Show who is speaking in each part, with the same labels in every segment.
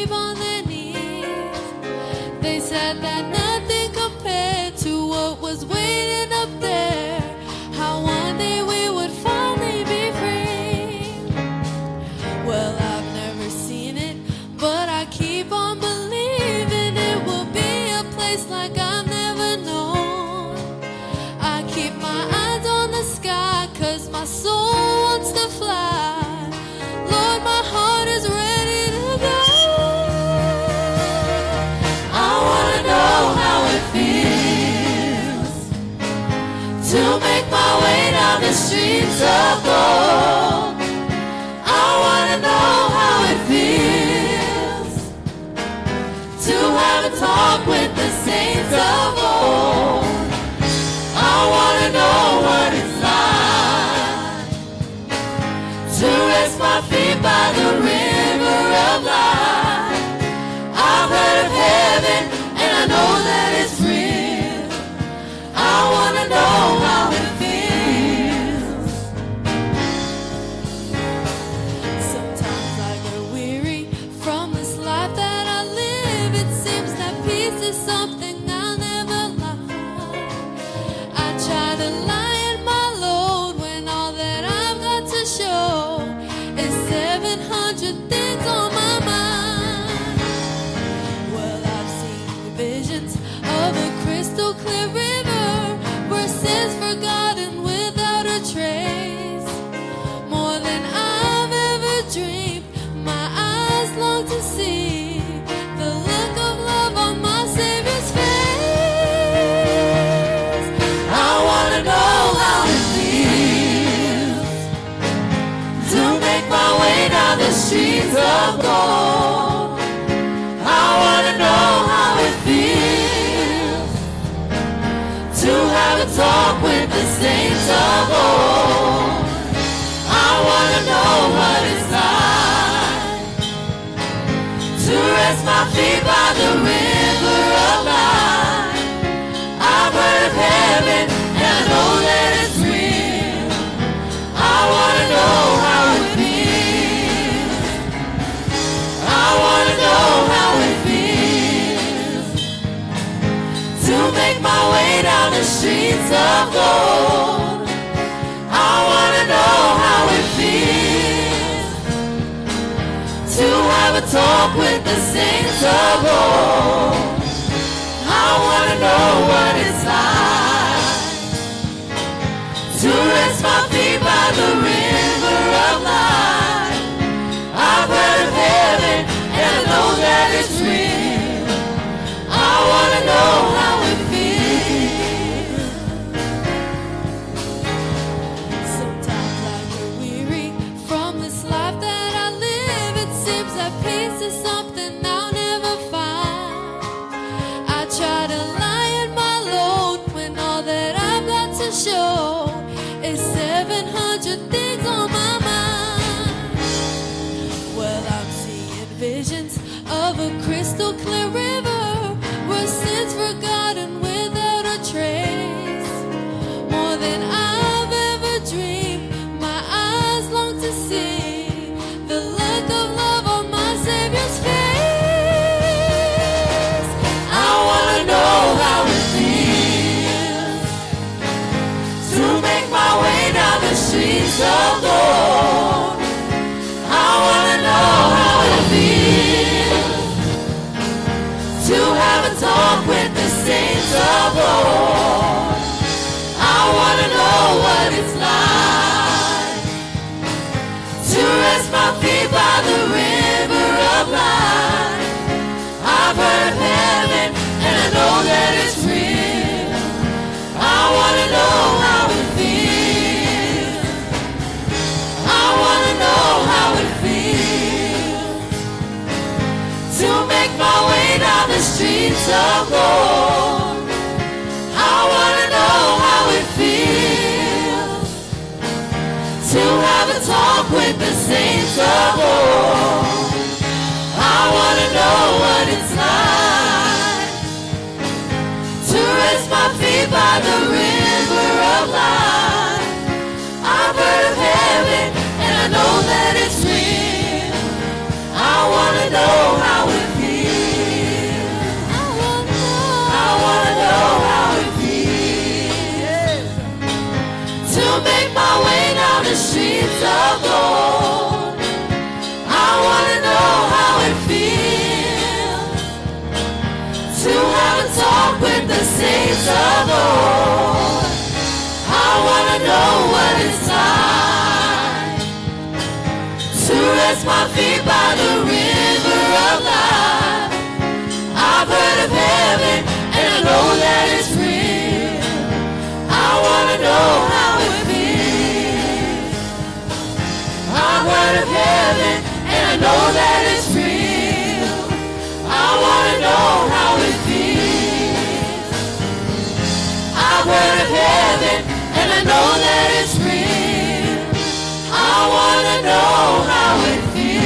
Speaker 1: leave on their knees. They said that nothing compared to what was waiting up there. How one day we would finally be free. Well, I've never seen it, but I keep on believing it will be a place like I've never known. I keep my eyes on the sky, 'cause my soul wants to fly. Lord, my heart is ready to go. I wanna know how it feels to make my way down the streets of gold. I wanna know how it feels to have a talk with the saints of old. I wanna know what it's like to rest my feet by the river of life. I've heard of heaven and I know that it's real. I wanna know how it feels. Sometimes I get weary from this life that I live. It seems that peace is something I'll never find. I try to lighten my load when all that I've got to show is 700 things on my mind. Well, I've seen visions of a crystal clear river where sin's forgotten without a trace. More than I've ever dreamed, my eyes long to see the look of love on my Savior's face. I wanna know how it feels to make my way down the streets of gold. I wanna know how it feels to have a talk with the saints of old. I wanna know what it's like to rest my feet by the river of life. I've heard of heaven and I know that it's real. I wanna know how it feels. I wanna know how it feels to make my way down the streets of gold. I wanna know how it feels to have a talk with the saints of old. I wanna know what it's like to rest my feet by the river of life. I've heard of heaven and I know that it's real. I wanna know how it feels. Sometimes I get weary from this life that I live. It seems that peace is something I'll never find. I try to lighten my load when all that I've got to show is 700 things on my mind. Well, I'm seeing visions of a crystal clear river where sin's forgotten without a trace. More than I've ever dreamed, my eyes long to see the look of love on my Savior's face. I wanna know how it feels to make my way down the streets of gold. I wanna know how it feels to have a talk with the saints of old. I wanna know what it's like to rest my feet by the river of life. I've heard of heaven and I know that it's real. I wanna know how it feels. I wanna know how it feels to make my way down the streets of gold. I wanna know how it feels to have a talk with the saints of old. I wanna know what it's like to rest my feet by the river. rest my feet by the river of life. I've heard of heaven and I know that it's real. I wanna know how it feels. I've heard of heaven and I know that it's real. I wanna know how it feels. I've heard of heaven and I know that it's real. I wanna know how it feels.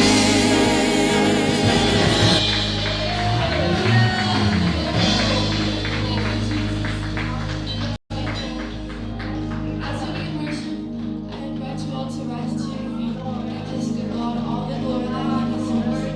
Speaker 2: As we begin worship, I invite you all to rise to your feet and just give God all the glory that He deserves.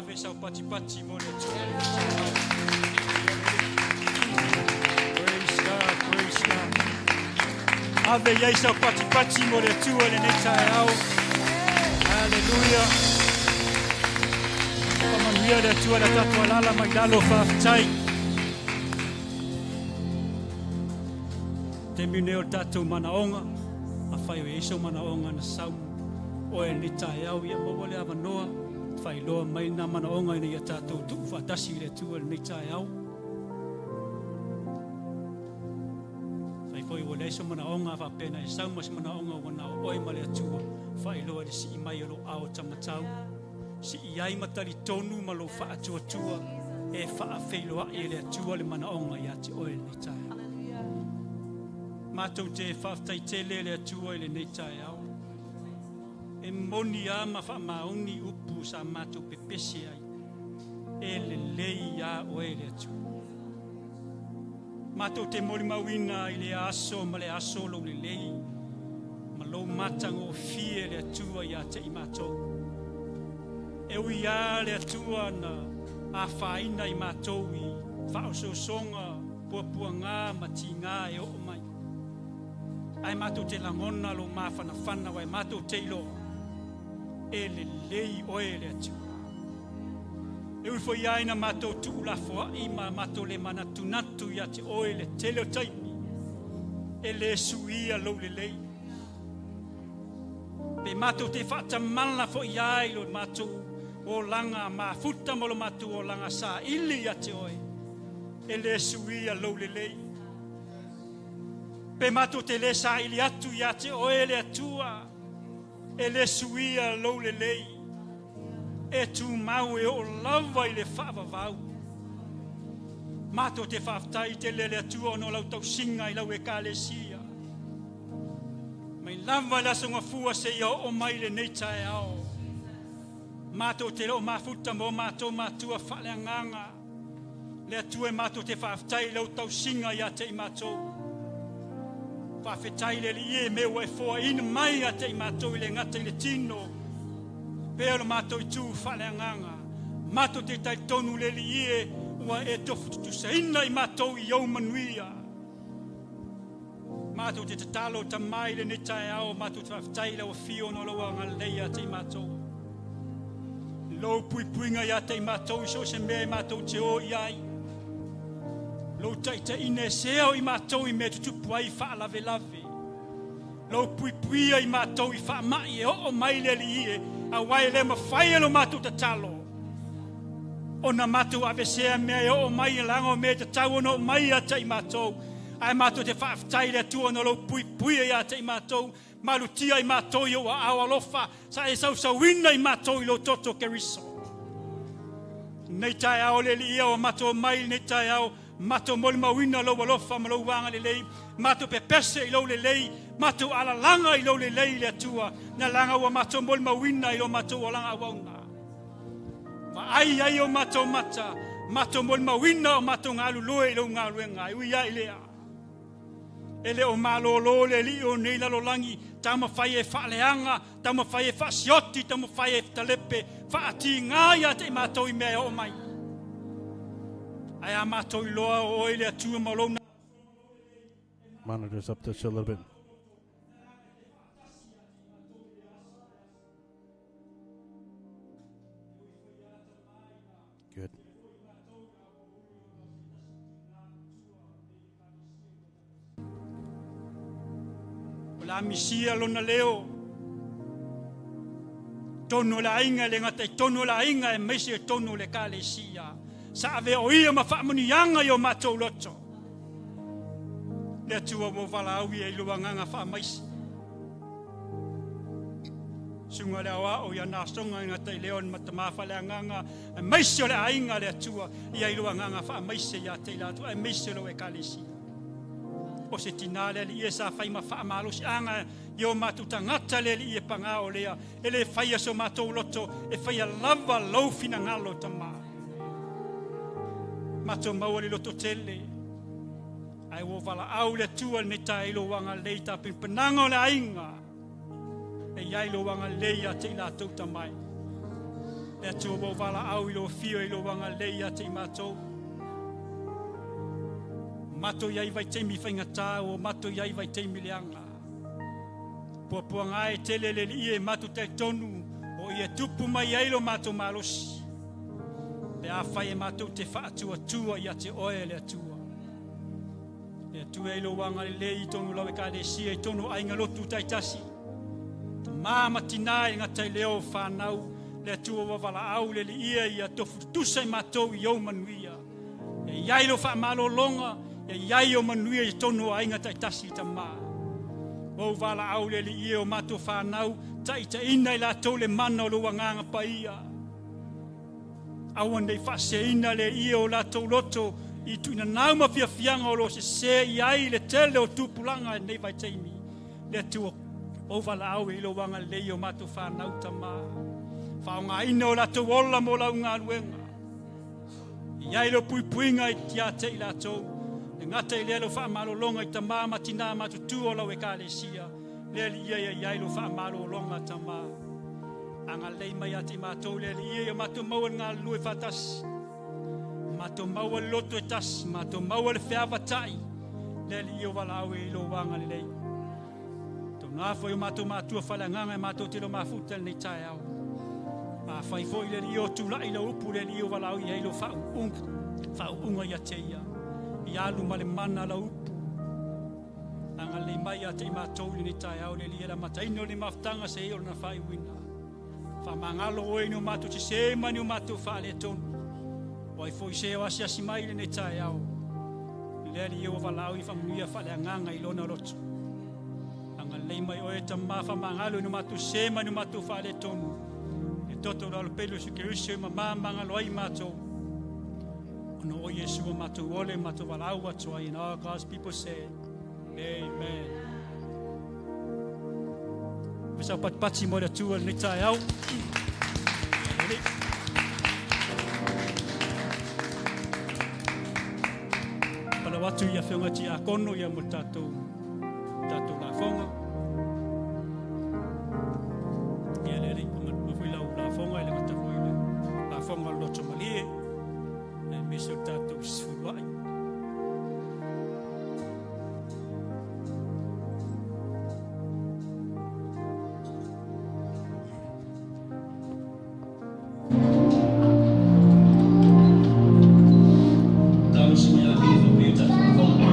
Speaker 3: Ave sau patipati mo le Atua. Praise God, praise God. Ave i ai sau patipati mo le Atua lenei taeao. Hallelujah. Faamanuia le Atua le tatou alala mai lalo faafetai. Taimi nei o le tatou manaoga, afai o i ai sou manaoga na sau oe i lenei taeao, ia maua le avanoa, faailoa mai na manaoga ina ia tatou tuu faatasi i le Atua i lenei taeao. Fai foi ua leai so manaoga faapea na e sau ma se manaoga ua na o oe ma le Atua, faailoa i le sii mai o lou ao tamatau. Sii ai ma talitonu ma lou faatuatua e faafeiloai e le Atua le manaoga ia te oe i lenei taeao. Matou te faafetai tele le Atua i lenei taeao. E moni lava ma faamaoni upu sa matou pepese ai, e lelei lava oe le Atua. Matou te molimauina i le aso ma le aso lou lelei ma lou matagofie le Atua ia te i matou. E ui lava le Atua na afaina i matou i faaosoosoga, puapuaga ma tiga e oo mai. Ae matou te lagona lou mafanafana aua e matou te iloa e lelei oe le Atua. E ui foi lava ina matou tuulafoai ma matou le manatunatu ia te oe i le tele o taimi, e le suia lou lelei. Pe matou te faatamala foi lava i lo matou olaga mafuta ma lo matou olaga saili ia te oe, e le suia lou lelei. Pe matou te le saili atu ia te oe le Atua, e le suia lou lelei. E tumau e oo lava i le faavavau. Matou te faafetai tele le Atua ona o lau tausiga i lau Ekalesia. Mai lava i le Aso Gafua seia oo mai lenei taeao. Matou te le o mafuta ma o matou matua faaleagaga. Le Atua e matou te faafetai i lau tausiga ia te i matou. Faafetai le Alii e mea ua e foaina mai ia te i matou i le gata i le tino, pea o le matou itu faaleagaga. Matou te talitonu le Alii e ua e tofututusaina i matou i ou manuia. Matou te tatalo Tama i lenei taeao, matou te faafetai i lau afio ona o lou agalelei ia te i matou. Lou puipuiga ia te i matou i so o se mea e matou te o i ai. Lou taitaiina e sea o i matou i mea tutupu ai faalavelave. Lou puipuia i matou i faamai e oo mai le Alii e, aua e le mafai e lo matou tatalo ona matou avesea mea e oo mai e laga o mea e tatau ona oo mai ia te i matou. Ae matou te faafetai i le Atua ona o lou puipuia ia te i matou, malutia i matou i ou aao alofa, sa e sausauina i matou i lou toto Keriso. Nei taeao le Alii ia ua matou omai i lenei taeao, matou molimauina lou alofa ma lou agalelei, matou pepese i lou lelei, matou alalaga i lou lelei le Atua, na laga ua matou molimauina i lo matou olaga auauna. Vaai ai o matou mata, matou molimauina o matou galulue i lou galuega, e ui lava i lea. E le o malolo le alii o nei lalolagi, taumafai e faaleaga, taumafai e faasioti, taumafai e talepe, faatiga ia te i matou i mea e oo mai. Ae a matou iloa o oe le Atua ma lou
Speaker 4: Monitors up just a little bit. Good.
Speaker 3: O le a misia lona leo. Tonu o le aiga e le gata i tonu o le aiga aemaise o tonu o le Ekalesia. Sa avea o ia ma faamanuiaga i o matou loto. Le Atua ua valaau ia i lou agaga faamaisi. Susuga le aoao ia nasoga i gata i leo ma tama faaleagaga aemaise o le aiga le Atua ia i lou agaga faamaise ia te i latou aemaise o lou Ekalesia. O se tinā le Alii e sa fai ma faamalosiaga i o matou tagata le Alii e pagā o lea e le faia so matou loto e faia lava lou finagalo Tama. Matou maua le loto tele ae ua valaau le Atua lenei taeao i lou agalelei i tapenapenaga o le aiga e i ai lou agalelei ia te i latou Tama e. Le Atua ua ou valaau i lou afio i lou agalelei ia te i matou. Matou i ai vaitaimi faigata, ua matou i ai vaitaimi leaga. Puapuaga e tele le alii e matou talitonu o ia tupu mai ai lo matou malosi. Pe afai e matou te faatuatua ia te oe le Atua. Le Atua i lou agalelei i tonu lau ekalesia i tonu aiga lotu taitasi. Tama ma tina i gata i leo whanau, le Atua ua valaau le liia ia tofu tutusa i matou i ou manuia. E iai lo faamalologa, e iai o manuia i tonu o aiga taitasi i tama. Ua ou valaau le alii e o matou fanau, taitaiina i latou le mana o lou agaga paia. Aua nei faaseseina le ia o latou loto i tuuinanau ma fiafiaga o lo o sese i ai le tele o tupulaga i lenei vaitaimi. Le Atua, ou valaau i lou agalelei i o matou fanau tama. Faaaogaina o latou ola mo lau galuega. I ai lou puipuiga ia te i latou, e gata i lea lau faamalologa i tama ma tina matutua o lau ekalesia, le Alii ia i ai lou faamalologa tama. Agalelei mai ia te i matou le Alii ia matou maua le galulue faatasi, matou maua le loto e tasi, matou maua le feavatai, le Alii o valaau e i lou agalelei. Tauga foi o matou matua faaleagaga e matou te le mafuta i lenei taeao. Afai foi le Alii o tulai lau upu le Alii o valaau i ai lou faauuga, faauuga ia te ia. Ia alu ma le mana lau upu. Agalelei mai ia te i matou i lenei taeao le Alii e le amataina o le mafutaga se i o lona faaiuina. Faamagalo oe i ni o matou sese ma ni o matou faaletonu. O ai foi se o asiasi mai i lenei taeao. Le Alii ua valaau i faamanuia faaleagaga i lona loto. Agalelei mai oe Tama faamagalo i no matou sese ma ni o matou faaletonu. Le toto o le alopele o Iesu Keriso e mamā magalo ai matou. Ona o Iesu ua matou ole matou valaau atu ai. And all God's people said, Amen. Ave sau patipati mo le Atua i lenei taeao. Palau atu i afioga tiakono ia mo le tatou tatou lafoga. Ia le alii pamatua foi lau lafoga i le gata foi le lafoga o le loto malie. Aemaise o le tatou sefuluai. Talosi mai a vili whapea tatou lafoga.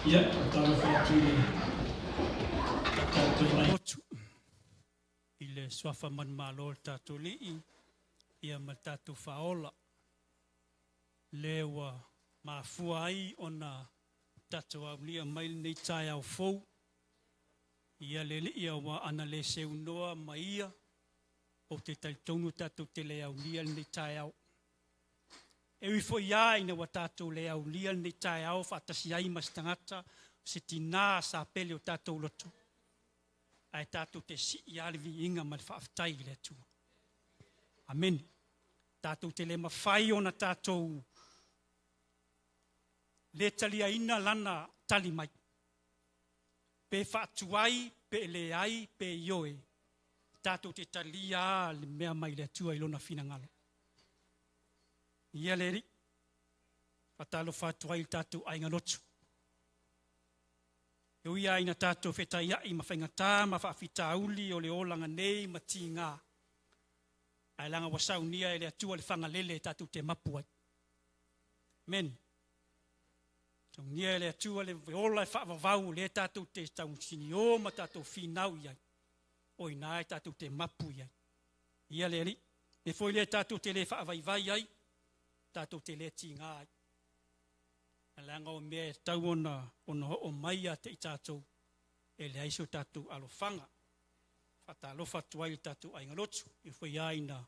Speaker 3: Ia, faatalofa atu i le tatou lotu i le suafa manumalo o le tatou Alii ia ma le tatou Faaola, le ua mafua ai ona tatou aulia mai lenei taeao fou. Ia le Alii, aua ana le seunoa ma ia, ou te talitonu tatou te le aulia lenei taeao. E ui foi lava ina ua tatou le aulia lenei taeao faatasi ai ma se tagata, se tinā sa pele o tatou loto, ae tatou te sii lava le viiga ma le faafetai i le Atua. Amene. Tatou te le mafai ona tatou le taliaina lana tali mai. Pe faatuai, pe leai, pe ioe, tatou te talia lava le mea mai le Atua i lona finagalo. Ia le Alii, faatalofa atu ai i le tatou aiga lotu. E ui lava ina tatou fetaiai ma faigata ma faafitauli o le olaga nei ma tiga, ae leaga ua saunia e le Atua le fagalele tatou te mapu ai. Amen. Saunia e le Atua le ola e faavavau o lea tatou te tausinio ma tatou finau i ai, o i ina e tatou te mapu i ai. Ia le Alii, e foi lea tatou te le faavaivai ai, tatou te le tiga ai. Leaga o mea e tau ona oo mai ia te i tatou, e leai so tatou alofaga. Faatalofa atu ai i le tatou aiga lotu, e foi lava ina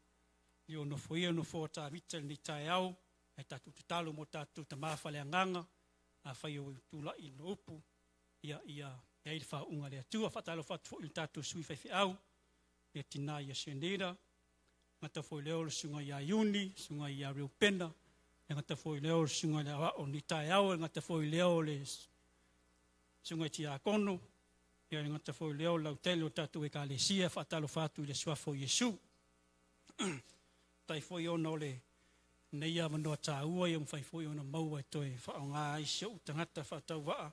Speaker 3: le o nofoia le nofoa o Tavita i lenei taeao, ae tatou tatalo mo tatou tama faaleagaga, afai o tulai i le upu, ia i ai le faauuga a le Atua. Faatalofa atu foi i le tatou sui faifeau, le tina ia Senida, gata foi lea o le susuga ia Iuni, susuga ia Reupena, le gata foi lea o le susuga i le Aoao o lenei taeao, le gata foi lea o le susuga i Tiakono, ia le gata foi lea o le lautele o tatou Ekalesia. Faatalofa atu i le suafa o Iesu. Faafetai foi ona o lenei avanoa taua ia mafai foi ona maua e toe faaaoga ai si ou tagata faatauvaa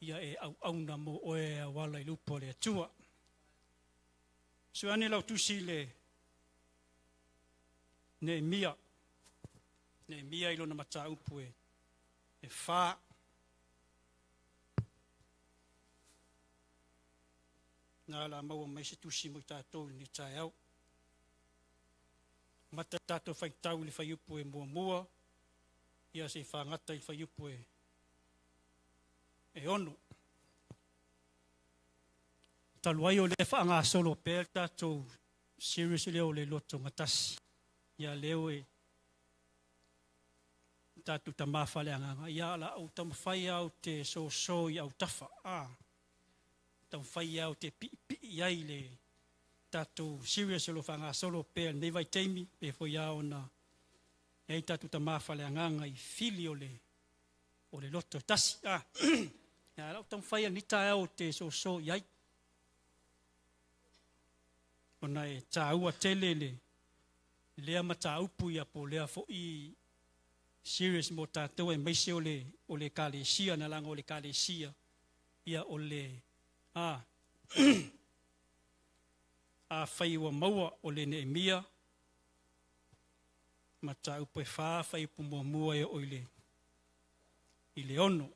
Speaker 3: ia e auauna mo oe e auala i le upu a le Atua. Sue ane lau tusi i le Neemia, Neemia i lona mataupu e 4. Na la maua mai se tusi mo i tatou i lenei taeao. Mata tatou faitau i le fuaiupu e 1, ia se i fagata i le fuaiupu e 6. Talu ai o lea e faagasolo pea le tatou series lea o le lotogatasi, ia lea e tatou tama faaleagaga, ia o le a ou taumafai au te soso i autafa, taumafai au te piipii ai le tatou series o lo o faagasolo pea i lenei vaitaimi, pe foi lava ona i ai tatou tama faaleagaga i fili o le loto e tasi. Ia, o le a ou taumafai i lenei taeao te soso i ai, ona e taua tele le lea mataupu ia po o lea foi series mo tatou, aemaise o le Ekalesia, na laga o le Ekalesia ia o le afai ua maua o le Neemia mataupu e 4 fuaiupu 1 e oo i le 6.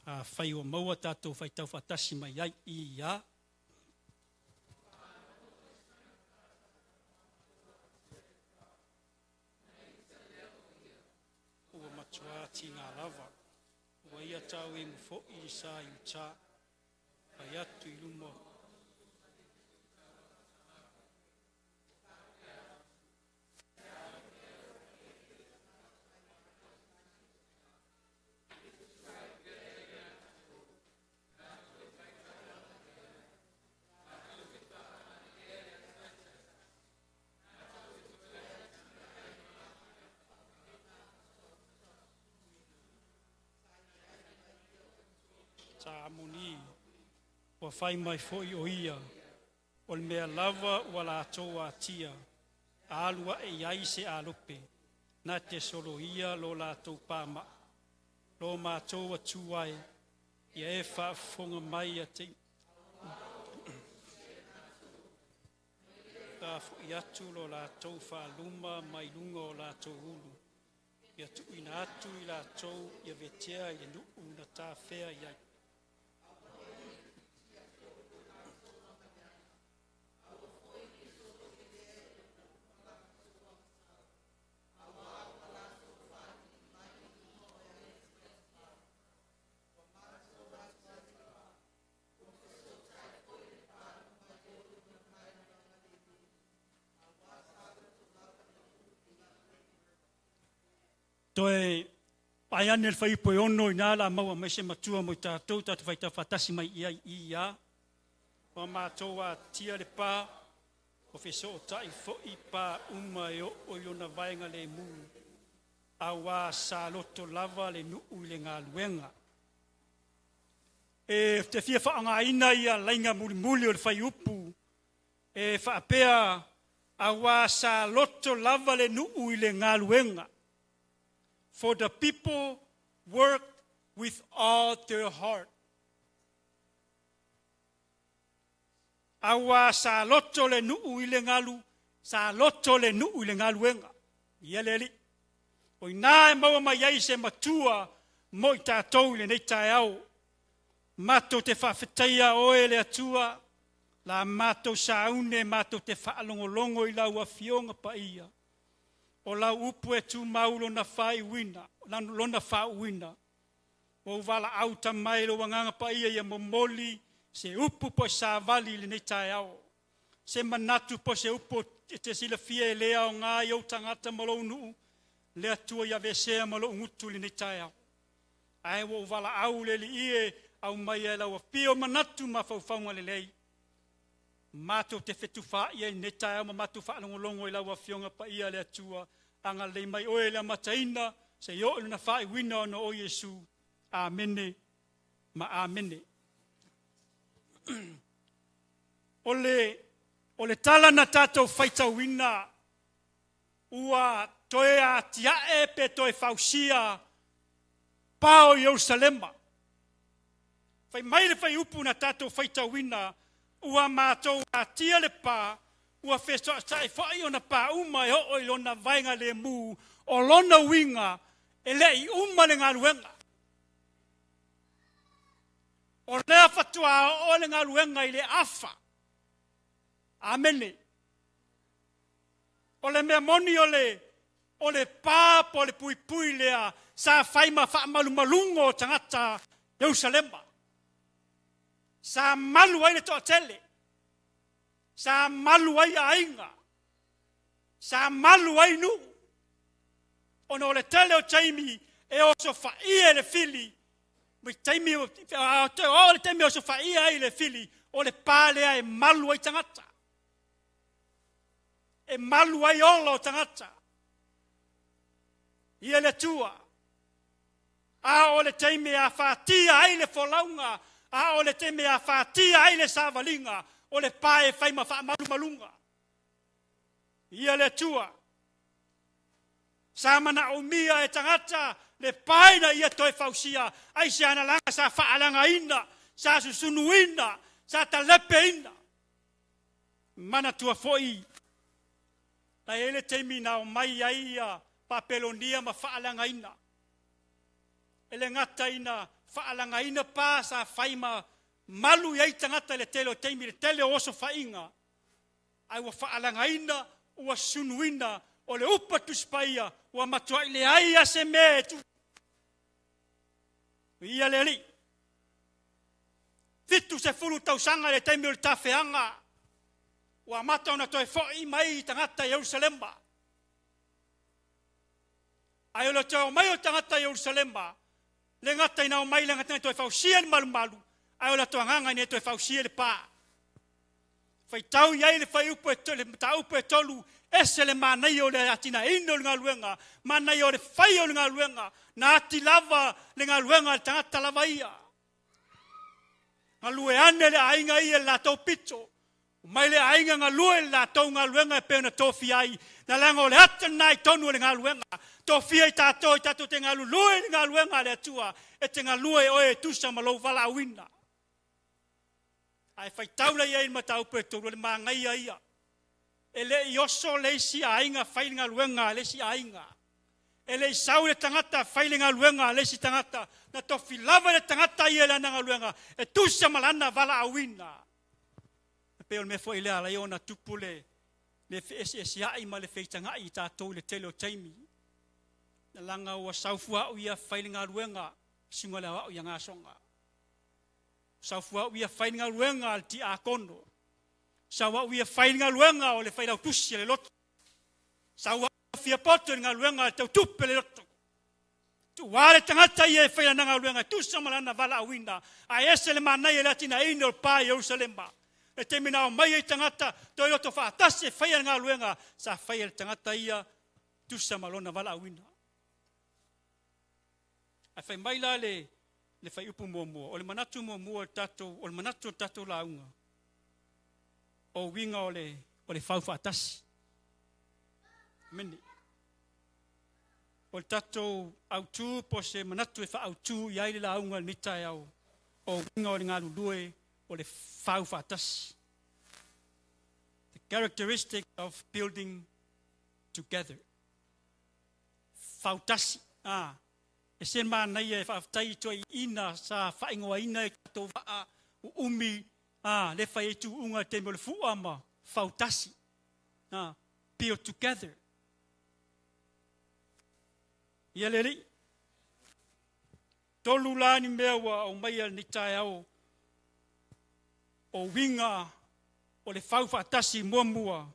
Speaker 3: Afai ua maua tatou faitau faatasi mai ai ia. Ua matua tiga lava, ua ia tau e mofoi i sa i uta, fai atu i luma. Sa amoni, ua fai mai foi o ia, o le mea lava ua latou atia, alu ae i ai se alope, na te solo ia lo latou pāmaʻi. Lo mātou atu ai, ia e faafofoga mai a te ta foi atu lo latou faaluma mai luga o latou ulu. Ia tuuina atu i latou i avetea i le nuu na tafea i ai. Toe pae ane le fuaiupu e 6 i ina la maua mai se matua mo i tatou tatou faitau faatasi mai i ai i ia. Ua matou atia le pa, ua fesootai foi pa uma e oo i lona vaega lemu, auā sa loto lava le nuu i le galuega. E te fia faaaogaina ia laiga mulimuli o le fuaiupu e faapea, auā sa loto lava le nuu i le galuega. For the people worked with all their heart. Auā sa loto le nuu i le galu, sa loto le nuu i le galuega. Ia le Alii. O ina e maua mai ai se matua mo i tatou i lenei taeao. Matou te faafetaia oe le Atua, la matou saune matou te faalogologo i lau Afioga Paia. O lau upu e tumau lona faaiuina, lona faauuina. Ua ou valaau mai lou Agaga Paia ia momoli se upu po o savali i lenei taeao. Se manatu po o se upu e te silafia e le aoga i ou tagata ma lou nuu, le Atua ia aveesea ma lou gutu i lenei taeao. Ae ua ou valaau le Alii e aumai e lau afio manatu ma mafaufauga lelei. Matou te fetufaai ai i lenei taeao ma matou faalogologo i lau Afioga Paia le Atua, agalelei mai oe i le amataina seia oo i lona faaiuina ona o Iesu. Amene ma amene. O le tala na tatou faitauina ua toe atiae pe toe fausia pa o Ierusalema. Fai mai le fuaiupu na tatou faitauina, ua matou atia le pa, ua fesootai foi ona pa uma e oo i lona vaega lemu, o lona uiga e le i uma le galuega. O lea faatoa oo le galuega i le afa. Amene. O le mea moni o le pa po o le puipui lea sa fai ma faamalumaluga o tagata Ierusalema. Sa malu ai le toatele, sa malu ai aiga, sa malu ai nuu, ona o le tele o taimi e osofaia e le fili, ma taimi o le taimi e osofaia ai le fili, o le pa lea e malu ai tagata, e malu ai ola o tagata. Ia le Atua, a o le taimi e afatia ai le folauga, a o le taimi e afatia ai le savaliga, o le pa e fai ma faamalumaluga. Ia le Atua, sa manaomia e tagata le pa ina ia toe fausia, aisea na laga sa faalagaina, sa susunuina, sa talepeina. Manatua foi, na i ai le taimi na omai ai ia Papelonia ma faalagaina. E le gata ina faalagaina pa sa fai ma malu i ai tagata i le tele o taimi, le tele o osofaiga, ae ua faalagaina, ua sunuina, o le upu a Tusi Paia, ua matuai leai lava se mea e tu. Ia le Alii. 70 tausaga i le taimi o le tafeaga, ua amata ona toe foi mai tagata i Ierusalema. Ae o le toe omai o tagata i Ierusalema, le gata ina omai le gata ina toe fausia le malumalu, ae o le latou agaga ina ia toe fausia le pa. Faitau i ai le fuaiupu e le mataupu e 3, ese le manaia o le atinaeina o le galuega, manaia o le faia o le galuega, na ati lava le galuega a le tagata lava ia. Galue ane le aiga ia i le latou pito, omai le aiga galue i le latou galuega e pei ona tofia ai, na leaga o le ata lena i totonu o le galuega. Tofia i tatou, i tatou te galulue i le galuega a le Atua, e te galue oe e tusa ma lou valaauina. Ae faitau la i ai i le mataupu e 3, o le manaia ia. E le i oso le isi aiga fai le galuega a le isi aiga. E le i sau le tagata fai le galuega a le isi tagata, na tofi lava le tagata ia i lana galuega e tusa ma lana valaauina. E pei o le mea foi lea ala ai ona tupu le le feeseeseai ma le feitagai i tatou i le tele o taimi. Na laga ua sau fua au ia fai le galuega, susuga le aoao ia Gasoga. Sau fua au ia fai le galuega a le tiakono. Sau au ia fai le galuega o le failautusi a le lotu. Sau au fia poto i le galuega a le tautupe le lotu. Tuua le tagata ia e fai lana galuega e tusa ma lana valaauina, ae ese le manaia i le atinaeina o le pa i Ierusalema. Le taimi na omai ai tagata toe loto faatasi e faia le galuega, sa faia e le tagata ia tusa ma lona valaauina. Ae fai mai la le le fuaiupu muamua, o le manatu muamua o le tatou, o le manatu o le tatou lauga, o uiga o le, o le fau faatasi. Amene. O le tatou autu po o se manatu e faaautu i ai le lauga i lenei taeao, o uiga o le galulue o le fau faatasi. The characteristic of building together. Fautasi. Ah, e se manaia e faafetai i toeaiina sa faaigoaina e tatou vaa uumi ah, le fai ai tuuga i le taimi o le fua ma fautasi. Ah, build together. Ia le alii. Tolu la ni mea ua aumaia lenei taeao o uiga o le fau faatasi muamua.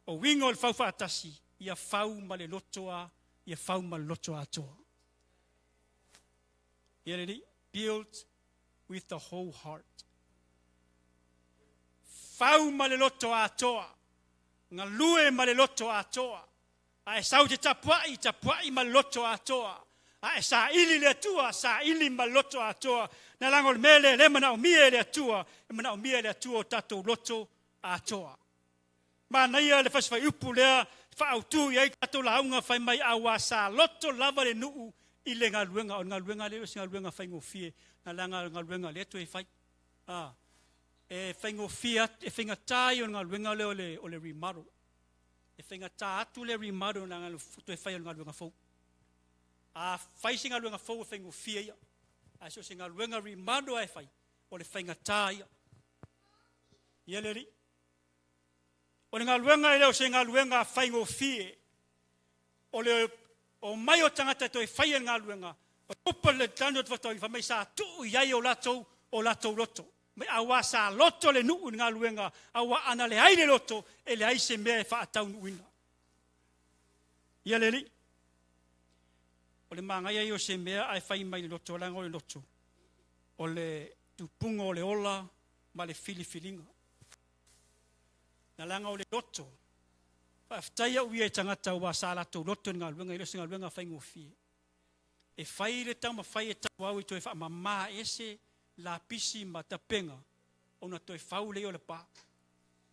Speaker 3: O uiga o le fau faatasi, ia fau ma le loto a, ia fau ma le loto atoa. Ia le alii, build with the whole heart. Fau ma le loto atoa. Galue ma le loto atoa. A e sau i te tapuai, tapuai ma le loto atoa. A e saili i le Atua, saili ma le loto atoa. Na laga o le mea lea e le manaomia e le Atua, e manaomia e le Atua o tatou loto atoa. Manaia le fasi fuaiupu lea faaautu i ai tatou lauga fai mai auā sa loto lava le nuu i le galuega. O le galuega lea o se galuega faigofie, na laga o le galuega lea toe fai. A, e faigofie atu, e faigata ia o le galuega lea o le, o le remodel. E faigata atu le remodel na le toe fai o le galuega fou. A fai se galuega fou e faigofie ia. Ae so o se galuega remodel e fai, o le faigata ia. Ia le alii. O le galuega e le o se galuega faigofie. O le omai o tagata e toe faia le galuega, o upa le tanu o te whataui, wha mai sa tuu i ai o latou, o latou loto. Mai auā sa loto le nuu i le galuega, auā ana leai le loto, e leai se mea e faataunuuina. Ia le alii. O le manaia ia o se mea ae fai mai le loto, leaga o le loto, o le tupuga o le ola ma le filifiliga. Na leaga o le loto. Faafetai au ia i tagata aua sa latou loto i le galuega, e le o se galuega faigofie. E fai le taumafai e tauau e toe faamama ese lapisi ma tapega ona toe fau lea o le pa.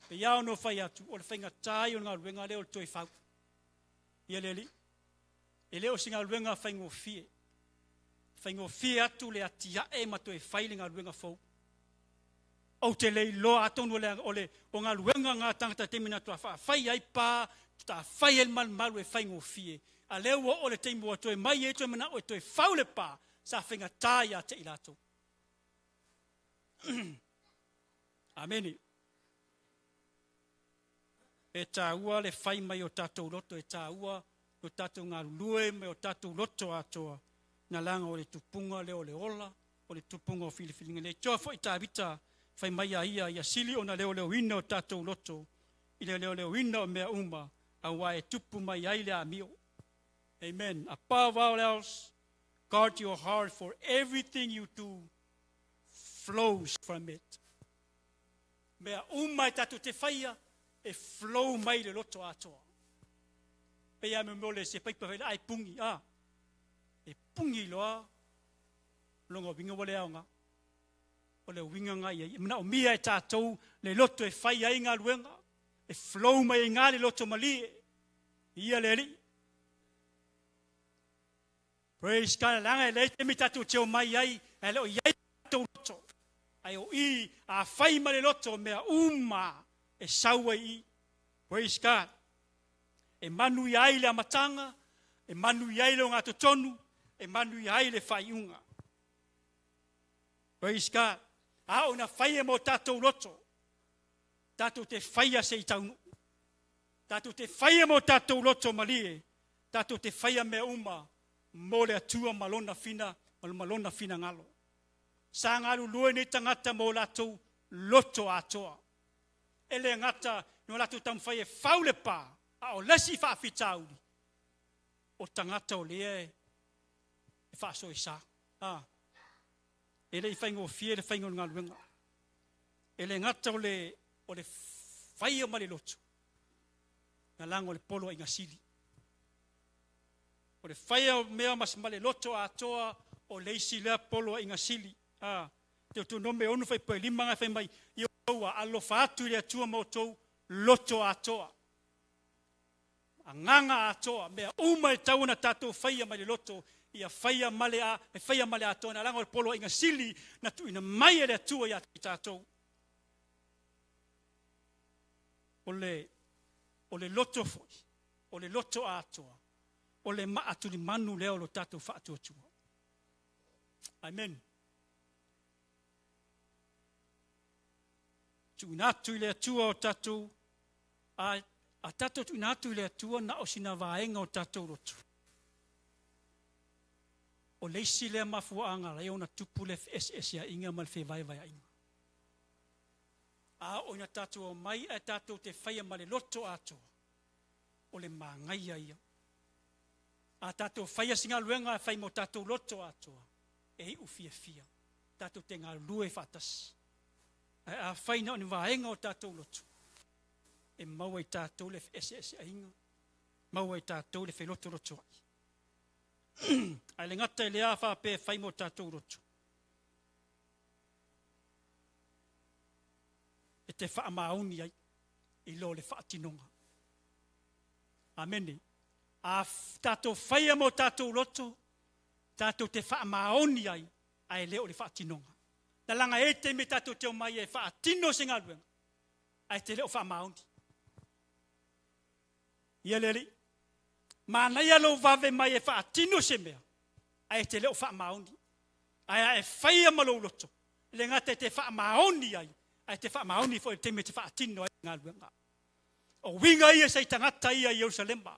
Speaker 3: Pei lava ona ou fai atu, o le faigata ia o le galuega lea o le toe fau. Ia le alii, e le o se galuega faigofie. Faigofie atu le atiae ma toe fai le galuega fou. Ou te le iloa atonu o le, o le o galuega na tagata taimi na toa faafai ai pa, ta fai ai le malumalu e faigofie. A lea ua oo le taimi ua toe mai ai toe manao e toe fau le pa, sa faigata ia te i latou. Amene. E taua le fai mai o tatou loto, e taua lo tatou galulue mai o tatou loto atoa, na laga o le tupuga lea o le ola, o le tupuga o filifiliga. Le Atua foi Tavita fai mai a ia, ia sili ona leoleoina o tatou loto i le leoleoina o mea uma, auā e tupu mai ai le amio. Amen. Above all else, guard your heart, for everything you do flows from it. Mea uma e tatou te faia, e flow mai le loto atoa. Pei a me o le se paipa fai ai pungi, a. E pungi loa, longa uiga ua le aoga. O le uiga nga ia. E manaomia e tatou le loto e fai ai galuega, e flow mai ai ngā le loto malie. Ia le alii. Praise God. Leaga e leai taimi tatou te omai ai, ae le o i ai tatou loto. Ae o i, a fai ma le loto, mea uma e sau ai i. Praise God. E manuia ai le amataga, E manuia ai le ogatotonu, e manuia ai le faaiuga. Praise God. A oo ina faia mo tatou loto, tatou te faia se i taunuu. Tatou te faia mo tatou loto malie, tatou te faia mea uma mo le Atua ma lona fina ma lona finagalo. Sa galulue nei tagata mo latou loto atoa. E le gata no latou taumafai e fau le pa, a o le isi faafitauli, o tagata o lea e faasoesa. A, e le i faigofie le faiga o le galuega. E le gata o le, o le faia ma le loto, na lago le poloaiga sili. O le faia o mea ma, ma le loto atoa o le isi lea poloaiga sili. A, Teutonome 6 fuaiupu 5 na fai mai, ia outou alofa atu i le Atua ma outou loto atoa. Agaga atoa, mea uma e tatau ona tatou faia mai le loto, ia faia ma le, a, e faia ma le atoa, na laga o le poloaiga sili na tuuina mai e le Atua ia te tatou. O le, o le loto foi, o le loto atoa, o le maa tulimanu lea o lo tatou faatuatua. Amen. Tuuina atu i le Atua o tatou, a, a tatou tuuina atu i le Atua na o sina vaega o tatou loto. O le isi lea mafuaaga ala ai ona tupu le feeseeseaiga ma le fevaevaeaiga. A oo ina tatou omai ae tatou te faia ma le loto atoa, o le magaia ia. A tatou faia se galuega e fai mo tatou loto atoa, e iu fiafia, tatou te galulue faatasi. Ae afai na o ni vaega o tatou loto, e maua i tatou le feeseeseaiga, maua i tatou le felotolotoai. Ae le gata i lea faapea e fai mo tatou loto, e te faamaoni ai i lo le faatinoga. Amene. A tatou faia mo tatou loto, tatou te faamaoni ai, ae le o le faatinoga. Na laga e taimi tatou te omai e faatino se galuega, ae te le o faamaoni. Ia le alii, manaia lou vave mai e faatino se mea, ae te le o faamaoni. Ae a e faia ma lou loto, le gata e te faamaoni ai, ae te faamaoni foi i le taimi e te faatino ai le galuega. O uiga ia sa i tagata ia i Ierusalema.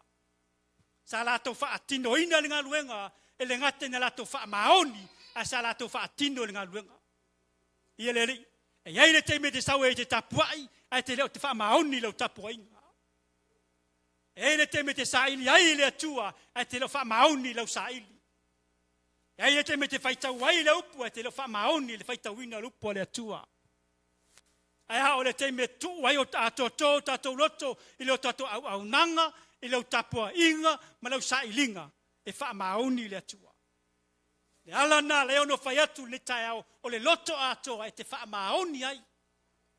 Speaker 3: Sa latou faatinoina le galuega, e le gata ina latou faamaoni, ae sa latou faatino le galuega. Ia le alii, e i ai le taimi e te sau ai e te tapuai, ae te le o te faamaoni i lau tapuaiga. E i ai le taimi e te saili ai i le Atua, ae te le o faamaoni i lau saili. E i ai le taimi e te faitau ai i le upu, ae te le o faamaoni i le faitauina o le upu a le Atua. Ae a o le taimi e tuu ai o atoatoa o tatou loto i le o tatou auaunaga, i lau tapuaiga ma lau sailiga, e faamaoni i le Atua. Le ala lena lea ono fai atu i lenei taeao, o le loto atoa e te faamaoni ai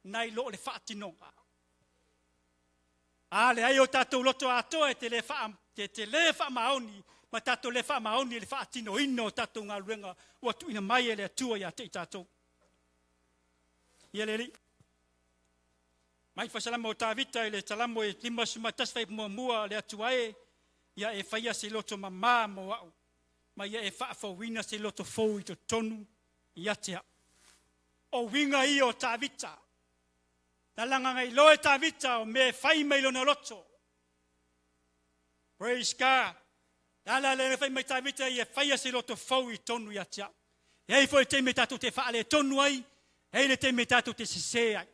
Speaker 3: nai lo o le faatinoga. A leai o tatou loto atoa e te le, faa, te, te le faamaoni ma tatou le faamaoni i le faatinoina o tatou galuega ua tuuina mai e le Atua ia te i tatou. Ia le Alii. Mai faasalama o Tavita i le Salamo e 51 fuaiupu muamua, le Atua e, ia e faia se loto mamā mo au, ma ia e faafouina se loto fou i totonu ia te au. O uiga ia o Tavita. Na lagagailoa e Tavita o mea e fai mai lona loto. Praise God. Le ala lea na fai mai Tavita ia faia se loto fou i tonu ia te au. E ai foi le taimi e tatou te faaletonu ai, e ai le taimi e tatou te sese ai.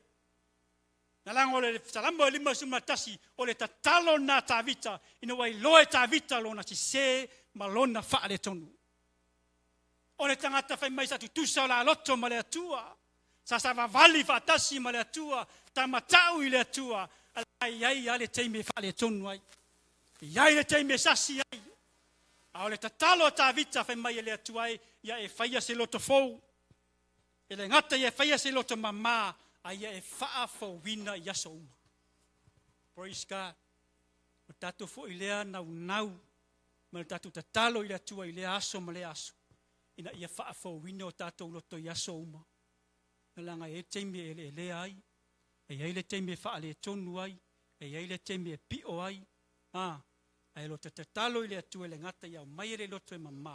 Speaker 3: Na lago o le Salamo e 51, o le tatalo lena a Tavita, ina ua iloa e Tavita lona sese ma lona faaletonu. O le tagata fai mai sa tutusa o la loto ma le Atua, sa savavali faatasi ma le Atua, tamatau i le Atua, a i ai lava le taimi e faaletonu ai. E i ai le taimi e sasi ai. A o le tatalo a Tavita fai mai e le Atua e, ia e faia se loto fou. E le gata ia e faia se loto mamā, a ia e faafouina i aso uma. Praise God. O tatou foi lea naunau ma le tatou tatalo i le Atua i lea aso ma lea aso, ina ia faafouina o tatou loto i aso uma. Na laga e i ai le taimi e eleelea ai, e i ai le taimi e faaletonu ai, e i ai le taimi e pio ai, a, Ae o lo o tatalo i le Atua e le gata ia aumaia le loto e mamā,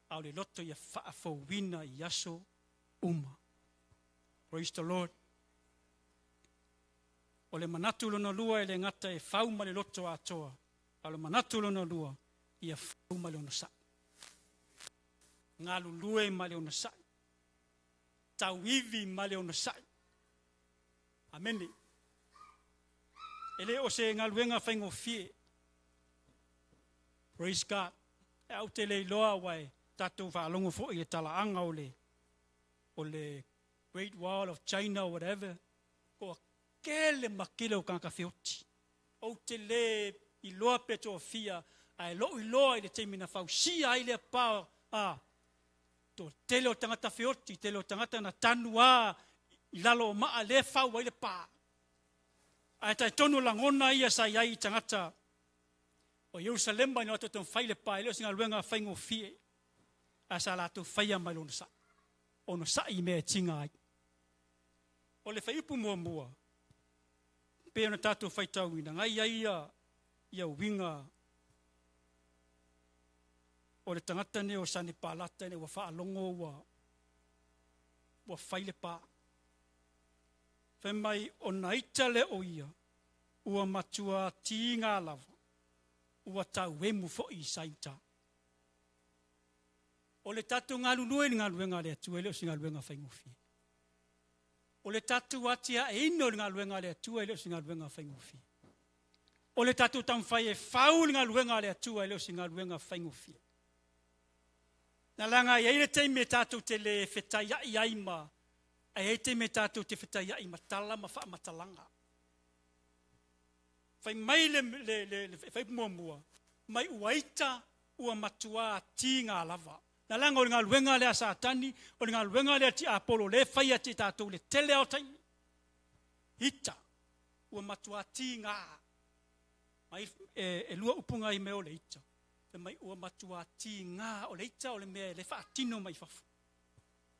Speaker 3: a o le loto ia faafouina i aso uma. Praise the Lord. O le manatu lona lua e le gata e fau ma le loto atoa, a o le manatu lona lua, ia fau ma le onosai. Galulue ma le onosai. Tauivi ma le onosai. Amene. E le o se galuega faigofie. Praise God. E au te le iloa ua e tatou faalogo foi i le talaaga o le o le Great Wall of China or whatever, toa kele ma kele o tagata feoti. Ou te le iloa pe toafia, ae lou iloa i le taimi na fausia ai lea pa, a, toa tele o tagata feoti, tele o tagata na tanu a i lalo o maa lea fau ai le pa. Ae talitonu lagona ia sa i ai i tagata o Ierusalema ina ua taumafai le pa, e le o se galuega faigofie, ae sa latou faia mai le onosai, onosai i mea e tiga ai. O le fuaiupu muamua, pei ona tatou faitauina, na i ai ia, ia uiga o le tagata nei o Sanepalata ina ua faalogo ua, ua fai le pa. Fai mai, ona ita lea o ia, ua matua tiga lava, ua tauemu foi i Saita. O le tatou galulue i le galuega a le Atua e le o se galuega faigofie. O le tatou atiaeina o le galuega a le Atua e le o se galuega faigofie. O le tatou taumafai e fau le galuega a le Atua e le o se galuega faigofie. Na laga i ai le taimi e tatou te le fetaiai ai ma ae i ai taimi e tatou te fetaiai ma tala ma faamatalaga. Fai mai le, le, le, le fai muamua, mai ua ita ua matuā tiga lava. Na laga o le galuega lea a Satani, o le galuega lea a tiapolo lea e fai atu i tatou le tele lava o taimi. Ita, ua matuā tiga. Mai, e, e lua upu na i mea o le ita. Fai mai ua matuā tiga, o le ita o le mea e le faatino mai fafo.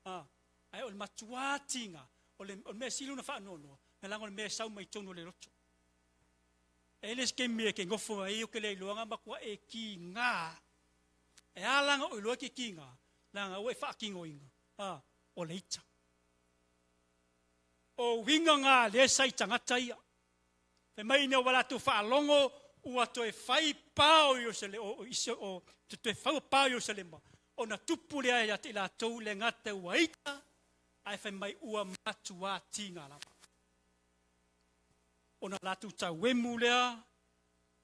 Speaker 3: A, ae o le matuā tiga, o le, o le mea sili ona faanoanoa, na laga o le mea e sau mai totonu o le loto. E le se taimi e ke nofo ai o ke le iloa na matua e kiga. E a langa o iloa ke kiga, langa ua e faatinoina, a, o le ita. O uiga na lea sa i tagata ia. Fai mai ina ua latou faalogo ua toe fai pa o Ierusalema, o, o, o, toe faua pa o Ierusalema, ona tupu lea ia te i latou le gata ua ita, ae fai mai ua matuā tiga lava. Ona latou tauemu lea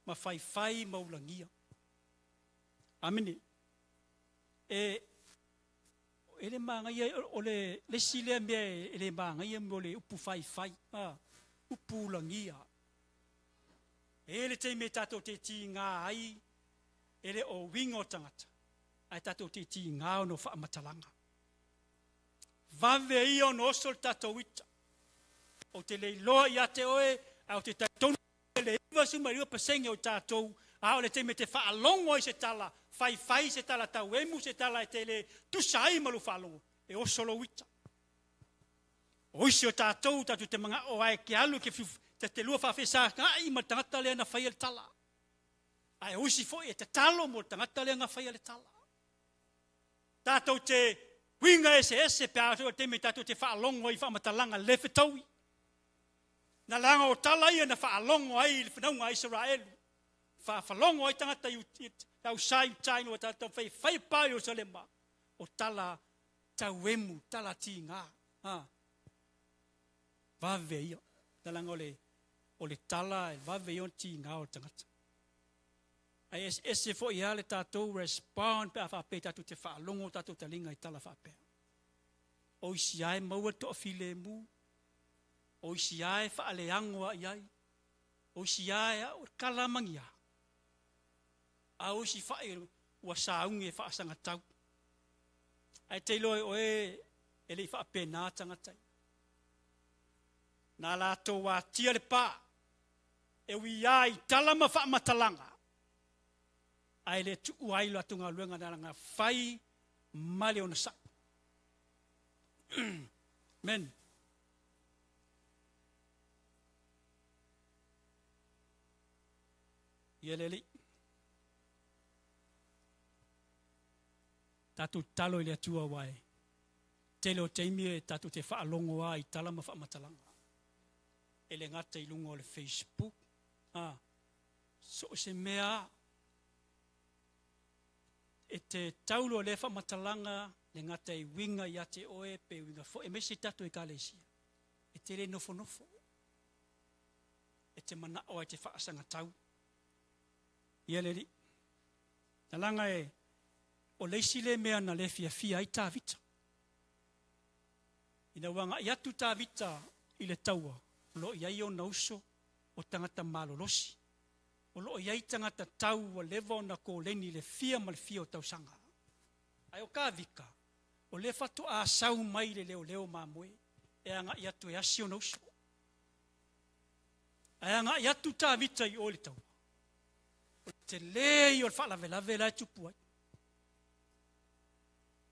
Speaker 3: ma faifai ma ulagia. Amene. E, e le manaia, o le, le isi lea mea e le manaia mo le upu faifai, a, upu ulagia. E le taimi e tatou te tiga ai, e le o uiga o tagata, ae tatou te tiga ona o faamatalaga. Vave ia ona oso le tatou ita. Ou te le iloa ia te oe, ae ou te talitonu le 92% o tatou, a o le taimi e te faalogo ai se tala faifai, se tala tauemu, se tala e te le tusa ai ma lou faalogo, e oso lou ita. O isi o tatou, tatou te manao ai ke alu ke te te lua faafesagai ma le tagata lea na faia le tala. Ae o isi foi e tatalo mo le tagata lea na faia le tala. Tatou te uiga eseese pe a o le taimi tatou te faalogo ai i faamatalaga le fetaui. Na leaga o tala ia na faalogo ai i le fanauga a Isaraelu. Faafalogo ai tagata i au sa i uta ina ua tatou fai fai pa i Ierusalema. O tala tauemu, tala tiga. Ha. Vave ia. Na leaga o le, o le tala e vave ia ona tiga o le tagata. Ae eseese foi lava le tatou respond pe a faapea tatou te faalogo tatou taliga i tala faapea. O isi lava e maua le toafilemu, o isi lava e faaleago lava i ai, o isi lava e au, kala magia. A o isi fai ua saugi e faasagatau. Ae te iloa e oe e le i faapena tagata ia. Na latou atia le pa, e ui lava i tala ma faamatalaga, ae le tuua ai le latou galuega na laga fai ma le onosai. Amen. Ia le Alii. Tatou tatalo i le Atua aua e tele o taimi e tatou te faalogo a i tala ma faamatalaga. E le gata i luga o le Facebook, a, so o se mea a, e te tau loa lea faamatalaga le gata i uiga ia te oe pe uiga foi, aemaise i tatou Ekalesia, e te le nofonofo. E te manao e te faasagatau. Ia le Alii. Na laga e, o le isi lea mea na le fiafia ai Tavita. Ina ua agai atu Tavita i le taua, o lo o i ai ona uso o tagata malolosi. O lo o i ai tagata tau ua leva ona koleni i le fia ma le fia o tausaga. Ae o Tavita, o lea faatoa sau mai le leoleo mamoe e agai atu e asi ona uso. Ae agai atu Tavita i o i le taua, o le tele ia o le faalavelave la e tupu ai.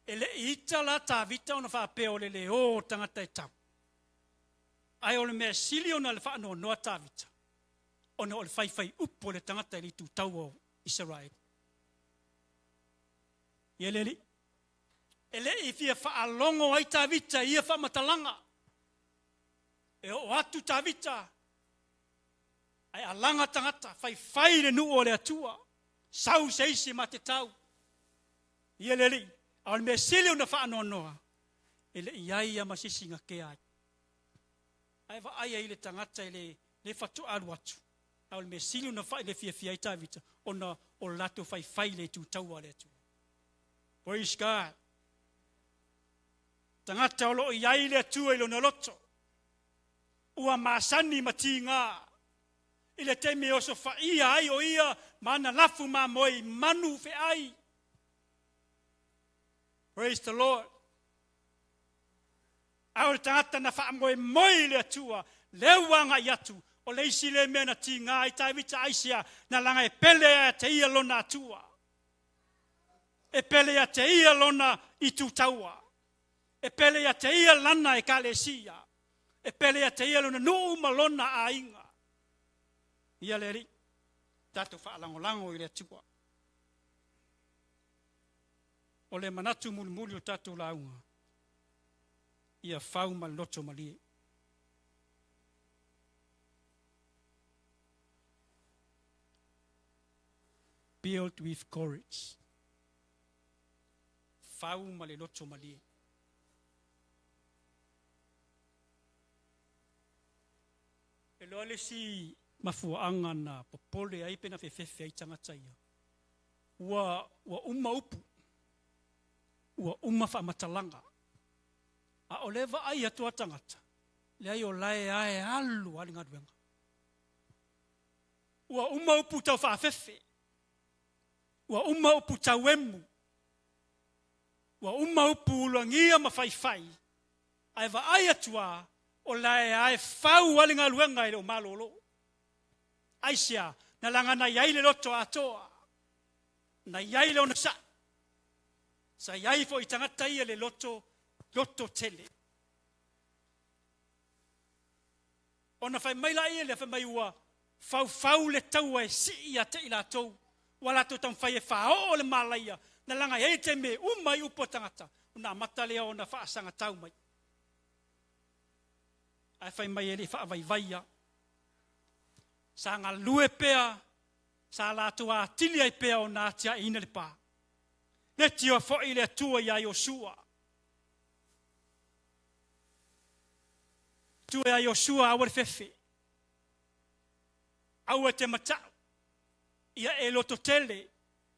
Speaker 3: E le i ita la Tavita ona faapea o le le o o tagata e tau. Ae o le mea sili ona le faanoanoa Tavita, ona o le faifai upu a le tagata i le itu taua o Isaraelu. Ia le alii, e le i fia faalogo ai Tavita i ia faamatalaga. E oo atu Tavita, ae alaga tagata, faifai le nuu o le Atua, sau se isi ma te tau. Ia le Alii, a o le mea sili ona faanoanoa, e le i ai ia ma se isi na kea ai. Ae vaai ai le tagata e le, le faatoa alu atu, a o le mea sili ona fai le fiafia ai Tavita, ona o le latou faifai i le itu taua a le Atua. Praise God. Tagata o lo o i ai le Atua i lona loto, ua masani ma tiga i le taimi e osofaia ai o ia ma ana lafu mamoe i manu feai. Praise the Lord. A o le tagata na faamoemoe i le Atua, lea ua agai atu, o le isi lea mea na tiga ai Tavita aisea, na laga e pele ia te ia lona Atua. E pele ia te ia lona itu taua. E pele ia te ia lana ekalesia. E pele ia te ia lona nuu ma lona aiga. Ia le Alii, tatou faalagolago i le Atua. O le manatu mulimuli o tatou lauga, ia fau ma le loto malie. Build with courage. Fau ma le loto malie. E loa le isi mafuaaga na popole ai pe na fefefe ai tagata ia. Ua, ua uma upu. Ua uma faamatalaga. A o le vaai atu a tagata, leai o lae ae alu a le galuega. Ua uma upu tau faafefe. Ua uma upu tau emu. Ua uma upu ulagia ma faifai. Ae vaai atu a, o lae ae fau a le galuega e le o malolo. Aisea? Na laga na i ai le loto atoa. Na i ai le onosai. Sa i ai foi i tagata ia le loto, loto tele. Ona fai mai laia lea, fai mai ua faufau le taua e sii ia te i latou, ua latou taumafai e faaoo le malaia, na laga i ai le taimi e uma ai upu a tagata, ona amata lea ona faasagatau mai. Ae fai mai e le i faavaivai ia. Sa galue pea, sa latou atili ai pea ona atiaeina le pa. Leitioa foi le Atua iā Iosua. Tua ia Iosua aua le fefe, aua e te matau, ia e lototele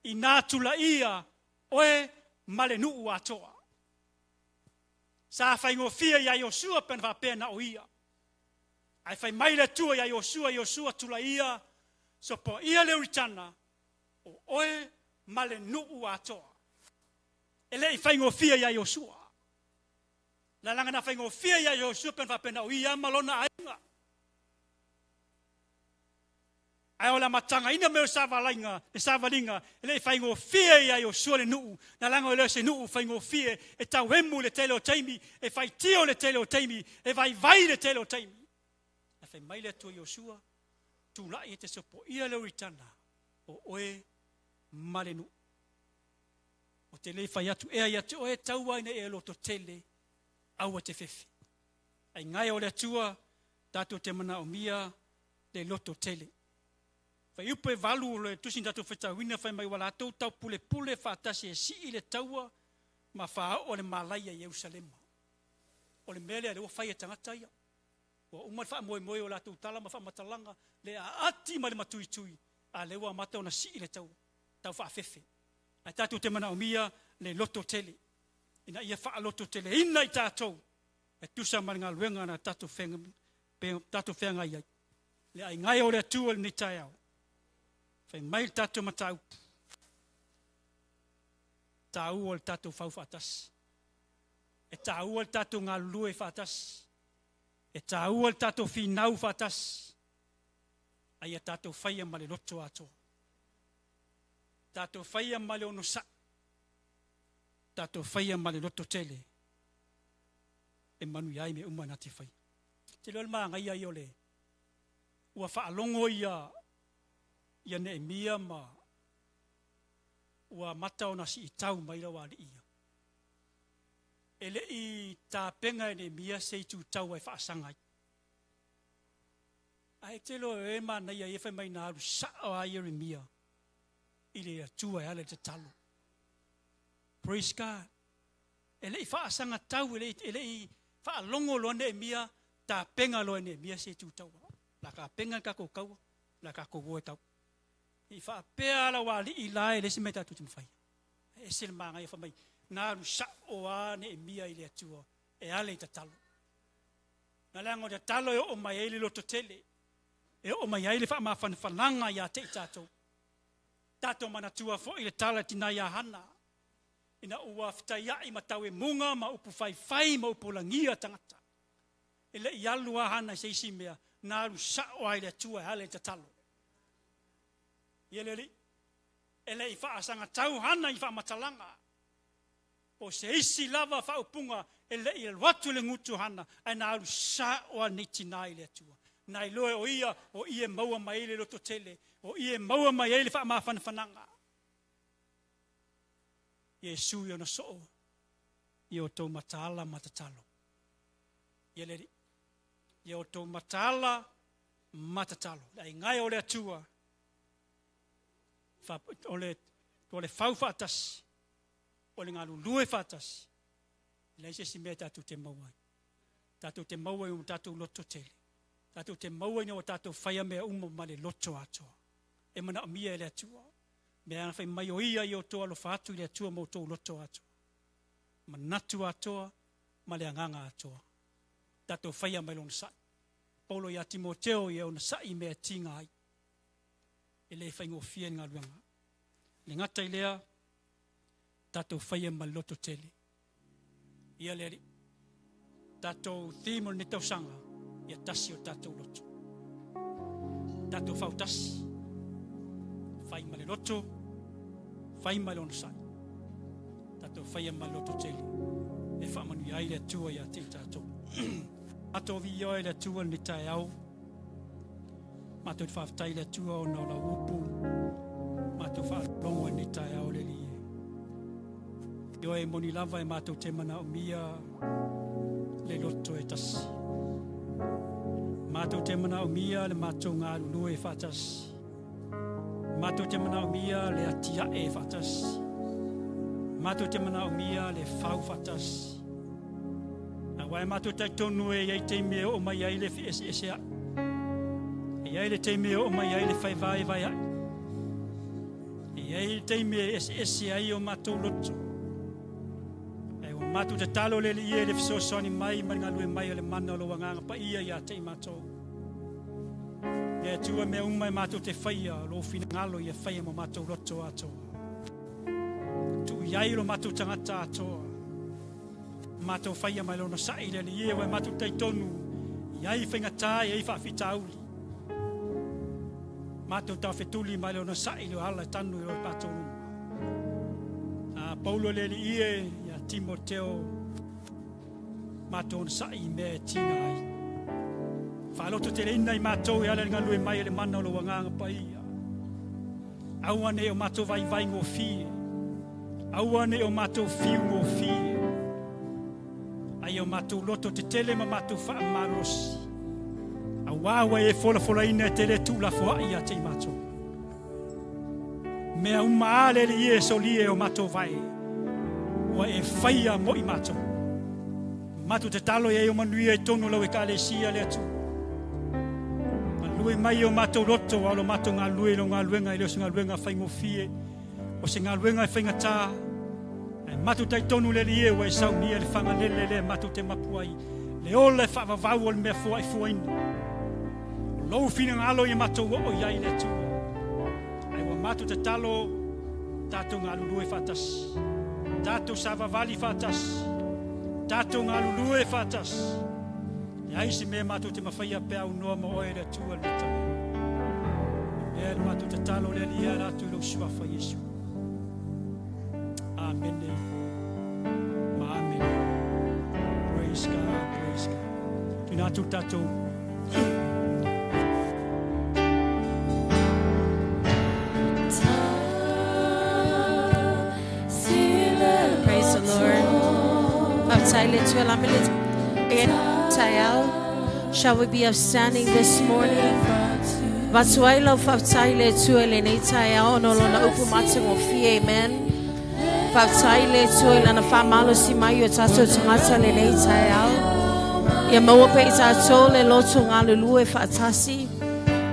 Speaker 3: inā tulaia oe ma le nuu atoa. Sa faigofie ia Iosua pe ana faapea na o ia. Ae fai mai le Atua ia Iosua, Iosua tulaia, sopoia le Uritana, o oe ma le nuu atoa. E le i faigofie ia Iosua. Lalaga na faigofie ia Iosua pe ana faapea na o ia ma lona aiga. Ae o le amatagaina mai o le savalaiga, le savaliga, e le i faigofie ia Iosua le nuu, na laga o lea o se nuu faigofie e tauemu i le tele o taimi, e faitio i le tele o taimi, e vaivai i le tele o taimi. Ae fai mai le Atua i Iosua, tulai e te sopoia le Uritana, o oe ma le nuu. Ou te le fai atu ea ia te oe, taua ina ia e lototele, aua te fefe. Aiga e o le Atua, tatou te manaomia le lototele. Fuaiupu e valu o le tusi na tatou faitauina fai mai ua latou taupulepule faatasi e sii le taua ma faaoo le malaia i Ierusalema. O le mea lea lea ua fai e tagata ia. Ua uma le faamoemoe o latou tala ma faamatalaga, le aati ma le matuitui, a lea ua amata ona sii le taua, tau faafefe. Ae tatou te manaomia le lototele, ina ia faalototeleina i tatou e tusa ma le galuega na tatou feagai ai. Le aiga e o le Atua i lenei taeao, fai mai le tatou mataupu, taua le tatou fau faatasi. E taua le tatou galulue faatasi. E taua le tatou finau faatasi. A ia tatou faia ma le loto atoa. Tatou faia ma le onosai. Tatou faia ma le loto tele e manuia ai mea uma na te faia. Te iloa le manaia ia o le ua faalogo ia ia Neemia ma ua amata ona siitau mai lau alii ia. E le i tapena e Neemia se itu taua e faasaga ai. Ae te iloa e manaia ia fai mai na alu sao lava Ieremia i le Atua e ala i le tatalo. Praise God. E le i faasagatau, e le i faalogo loa Neemia, tapena loa e Neemia se itu taua. La tapena le tatou taua, la tatou o e tau. I faapea lau alii la e le isi mea tatou te mafaia. E ese le manaia fai mai, na alu sao lava Neemia i le Atua e ala i tatalo. Na leaga o le tatalo e oo mai ai le lototele, e oo mai ai le faamafanafanaga ia te i tatou. Tatou manatua foi le tala tina ia Hana, ina ua fetaiai ma tauemuga ma upu faifai ma upu lagia tagata. E le i alu lava Hana i se isi mea, na alu sao lava i le Atua e ala i tatalo. Ia le alii, e le i faasagatau Hana i faamatalaga, po o se isi lava faaupuga e le i alu atu le gutu o Hana, ae na alu sao lava lenei tina i le Atua. Na iloa e o ia, o i e maua mai ai le lototele, o i e maua mai ai le faamafanafanaga. Iesu i ona soo, ia outou mataala ma tatalo. Ia le Alii, ia outou mataala ma tatalo. Le aiga e o le Atua, o le fau faatasi, o le galulue faatasi, e leai se isi mea tatou te maua ai. Tatou te maua i o tatou lototele. Tatou te maua ina ua tatou faia mea uma ma le loto atoa. E manaomia e le Atua. Mea fai mai o ia i outou alofa atu i le Atua ma outou loto atoa. Manatu atoa ma le agaga atoa. Tatou faia mai lona sai. Paulo ia Timoteo ia ona sai mea e tiga ai. E le faigofie le galuega. Le gata i lea, tatou faia ma le lototele. Ia le Alii, tatou theme o lenei tausaga, ia tasi o tatou loto. Tatou fautasi, fai ma le loto, fai ma le onosai. Tatou faia ma le lototele, e faamanuia ai le Atua ia te i tatou. Matou viia oe le Atua i lenei taeao. Matou te faafetai i le Atua ona o lau upu. Matou faalogo i lenei taeao le Alii e. Ioe e moni lava e matou te manaomia le loto e tasi. Matou te manaomia le matou galulue faatasi. Matou te manaomia le atiae faatasi. Matou te manaomia le fau faatasi. Aua e matou talitonu e i ai taimi e oo mai ai le feeseeseai. E i ai le taimi e oo mai ai le faevaevaeai. E i ai le taimi e eseese ai o matou loto. Ae ua matou tatalo le Alii e le fesoasoani mai ma le galue mai o le mana o lou Agaga Paia ia te i matou. Le Atua mea uma e matou te faia, lou finagalo ia faia ma matou loto atoa. Tuu i ai lo matou tagata atoa. Matou faia mai lona sa'i le Alii e, ua e matou talitonu i ai faigata i ai faafitauli. Matou taofetuli mai lona sa'i le ala e tanu i o tatou luma. A Paulo le Alii e, ia Timoteo, matou onosai i mea e tiga ai. Faalototeleina i matou e ala i le galue mai e le mana o lou Agaga Paia. Aua ne i o matou vaivai gofie. Aua ne i o matou fiu gofie, a ia o matou loto tetele ma matou faamalolosi, auā ua e folafolaina e te le tuulafoai ia te i matou. Mea uma a le Alii e solia e o matou vae, ua e faia mo i matou. Matou tatalo ia e o manuia i totonu o lau Ekalesia le Atua. Galue mai i o matou loto a o lo matou galulue i lau galuega, e le o se galuega faigofie, o se galuega e faigata. Ae matou talitonu le Alii e ua e saunia le fagalele lea matou te mapu ai, le ola e faavavau o le mea fuaifuaina. O lou finagalo ia matou oo i ai le Atua. Ae ua matou tatalo tatou galulue faatasi, tatou savavali faatasi, tatou galulue faatasi. Leai se mea matou te mafaia pe a aunoa ma oe le Atua le taeao. Lea le matou tatalo le Alii e ala atu i lou suafa Iesu. Amene ma amene. Praise God, praise God. Tuina atu le tatou.
Speaker 4: Praise the Lord. Faafetai le Atua la me le taeao. Shall we be upstanding this morning? Avatu ai lau faafetai i le Atua i lenei taeao ona o lona upu matagofie. Amen. Faafetai i le Atua i lana faamalosi mai o tatou tagata lenei taeao. Ia maua pea i tatou le loto galulue faatasi.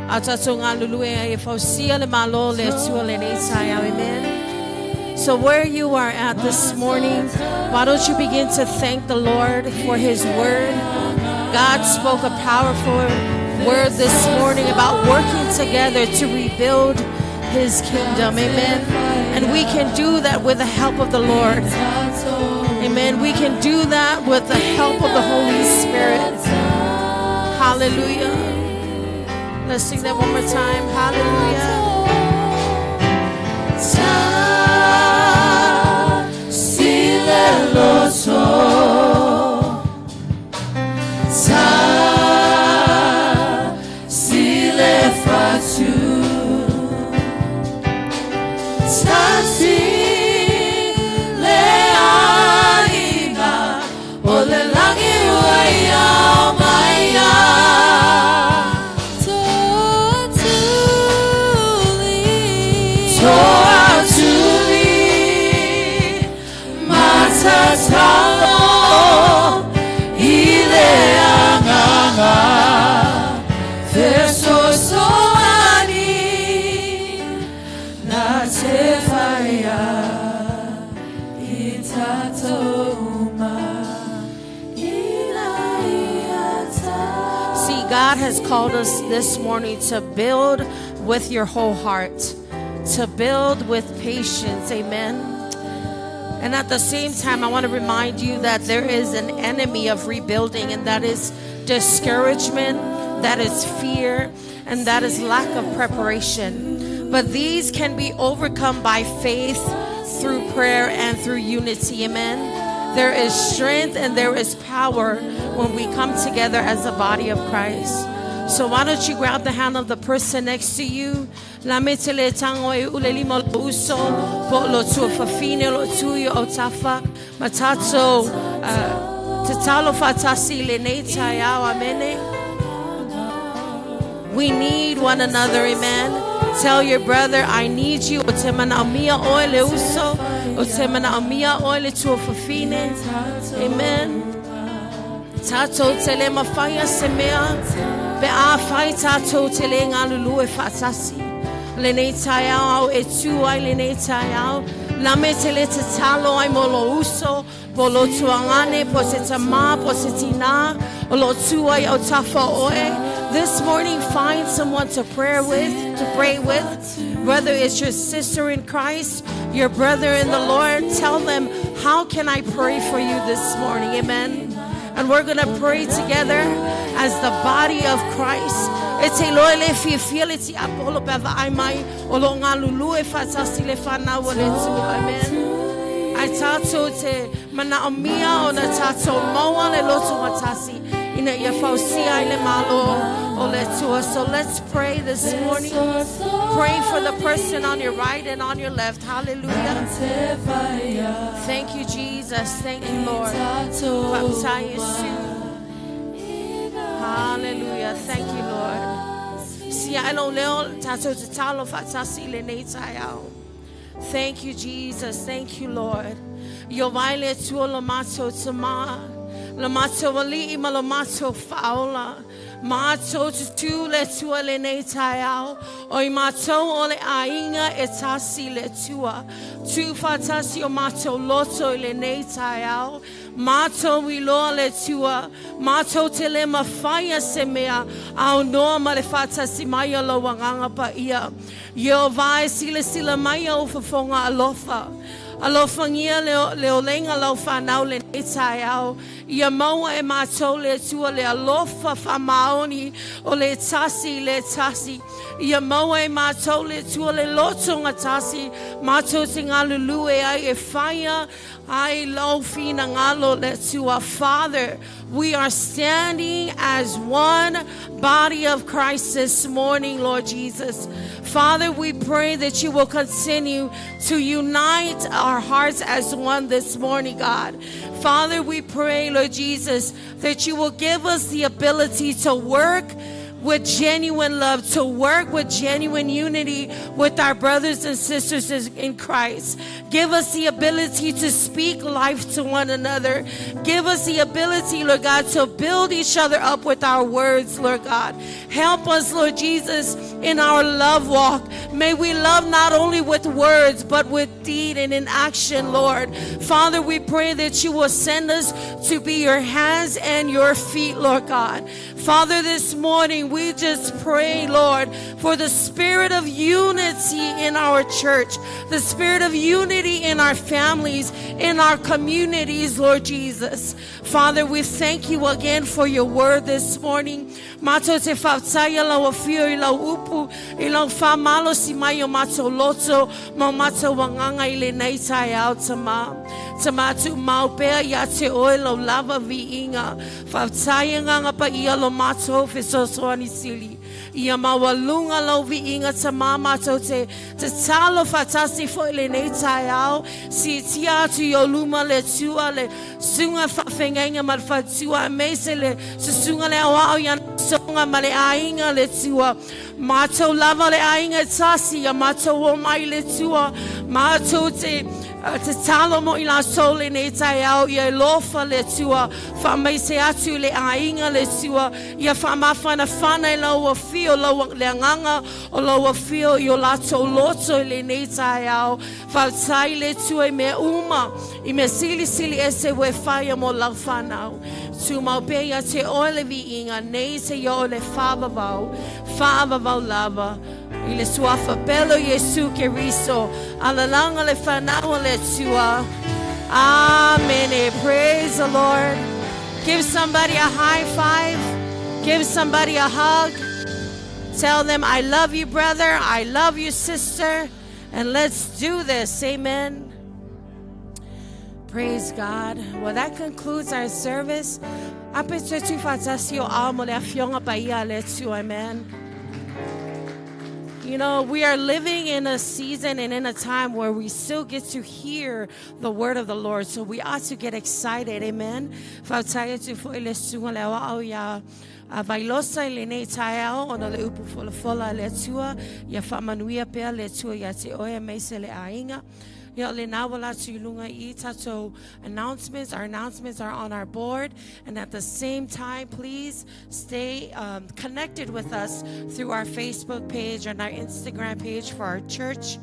Speaker 4: A tatou galulue ai e fausia le Malo o le Atua lenei taeao. Amen. So where you are at this morning, why don't you begin to thank the Lord for his word? God spoke a powerful word this morning about working together to rebuild his kingdom. Amen. And we can do that with the help of the Lord. Amen. We can do that with the help of the Holy Spirit. Hallelujah. Let's sing that one more time. Hallelujah. See, God has called us this morning to build with your whole heart, to build with patience. Amen. And at the same time, I want to remind you that there is an enemy of rebuilding, and that is discouragement, that is fear, and that is lack of preparation. But these can be overcome by faith through prayer and through unity. Amen. There is strength and there is power when we come together as a body of Christ. So why don't you grab the hand of the person next to you? Lame te le tango e ule lima o uso po lo tua fafine lo tuyo o tafa ma tatou tatalo faatasi lenei taeao. Amene. We need one another, amen. Tell your brother, I need you. O te manaomia oe le uso. O te manaomia oe le tuafafine. Amen. Tatou te le mafaia se mea. Pe a fai tatou te le galulue faatasi. Lenei taeao au e tu ai lenei taeao. Lame te le tatalo ai mo lo uso. Po lo tuagane, po se tamā, po se tinā, o lo tu ai o tafa oe. This morning, find someone to pray with. Whether it's your sister in Christ, your brother in the Lord, tell them, how can I pray for you this morning? Amen. And we're going to pray together as the body of Christ. E te loe le fiafia le tiapolo pe vaai mai o lo galulue faatasi le whanau o le Atua. Amen. Ai tātou te manaomia o na tātou maua le loto atasi ina ia fausia ai le malo o o le Atua. So let's pray this morning. Pray for the person on your right and on your left. Hallelujah. Thank you, Jesus. Thank you, Lord. Faafetai Iesu. Hallelujah. Thank you, Lord. Sia e lou leo tatou tatalo faatasi i lenei taeao. Thank you, Jesus. Thank you, Lord. Ieova e le Atua lo matou Tamā, lo matou Alii ma lo matou Faaola. Matou te tū le Atua i lenei taeao, o i matou o le aiga e tasi le Atua. Tū faatasi o matou loto i lenei taeao, matou iloa le Atua, matou te le mafaia se mea aunoa ma le faatasi mai o lou Agaga Paia. Ieova e silasila mai au fofoga alofa. Alofagia le, le olega lau fanau lenei taeao. Ia maua e matou le Atua le alofa faamaoni o le tasi i le tasi. Ia maua e matou le Atua le loto gatasi matou te galulue ai e faia ai lou finagalo le Atua. Father, we are standing as one body of Christ this morning, Lord Jesus. Father, we pray that you will continue to unite our hearts as one this morning, God. Father, we pray, Lord Jesus, that you will give us the ability to work with genuine love, to work with genuine unity with our brothers and sisters in Christ. Give us the ability to speak life to one another. Give us the ability, Lord God, to build each other up with our words, Lord God. Help us, Lord Jesus, in our love walk. May we love not only with words, but with deed and in action, Lord. Father, we pray that you will send us to be your hands and your feet, Lord God. Father, this morning we just pray, Lord, for the spirit of unity in our church, the spirit of unity in our families, in our communities, Lord Jesus. Father, we thank you again for your word this morning. Matou te faafetaia lau afio i lau upu, i lau faamalosi mai o matou loto ma o matou agaga i lenei taeao Tamā. Tamā tuumau pea ia te oe lau lava viiga. Faafetai Agaga Paia lo matou fesoasoani sili. Ia maualuga lau viiga Tamā matou te tatalo faatasi foi i lenei taeao. Siitia atu i ou luma le Atua, le Susuga Faafeagaiga ma le Faletua aemaise le Susuga le Aoao ia Soga ma le aiga le Atua. Matou lava le aiga e tasi ia matou o mai le Atua. Matou te tatalo mo i latou lenei taeao ia e lofa le Atua. Faamaise atu i le aiga le Atua. Ia faamafanafana i lau afio lau le agaga o lau afio i o latou loto i lenei taeao. Faafetai le Atua i mea uma, i mea silisili ese ua e faia mo lau fanau. Tumau pea ia te oe le viiga, nei seia oo i le faavavau, faavavau lava, i le Suafa pele o Iesu Keriso, alalaga le fanau a le Atua. Amene. Praise the Lord. Give somebody a high five. Give somebody a hug. Tell them, I love you, brother. I love you, sister. And let's do this. Amen. Praise God. Well, that concludes our service. Ape toe tuufaatasi o ao mo le afioga paia a le Atua. Amen. You know, we are living in a season and in a time where we still get to hear the word of the Lord. So we ought to get excited. Amen. Faafetai atu foi le susuga le aoao ia a Vailosa i lenei taeao ona o le upu folafola a le Atua. Ia faamanuia pea le Atua ia te oe aemaise le aiga. Ia o lena ua latou i luga i tatou announcements. Our announcements are on our board. And at the same time, please stay connected with us through our Facebook page and our Instagram page for our church.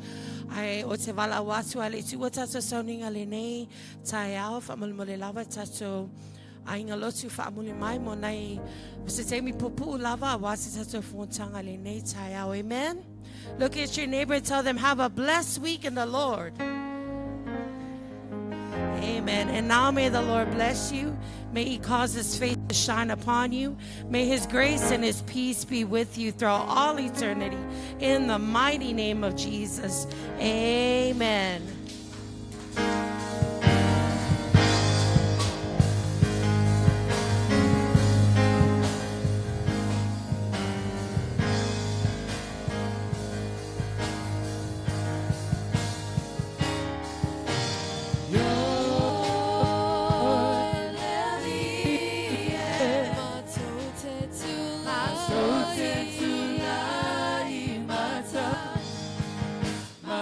Speaker 4: Ae o te valaau atu a le Atua tatou sauniga lenei taeao, faamolemole lava tatou aiga lotu faamuli mai mo nai se taimi puupuu lava aua se tatou fonotaga lenei taeao. Amen. Look at your neighbor and tell them, have a blessed week in the Lord. Amen. And now may the Lord bless you. May he cause his face to shine upon you. May his grace and his peace be with you throughout all eternity. In the mighty name of Jesus. Amen.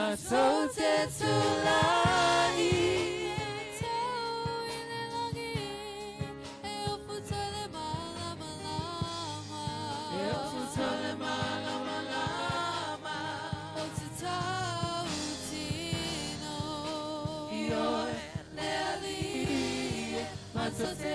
Speaker 1: Matou te tulai.
Speaker 2: E tau i le lagi, e ofuta le malamalama.
Speaker 1: E ofuta le malamalama.
Speaker 2: O te tautino.
Speaker 1: Ioe
Speaker 2: Le Alii,
Speaker 1: Matou te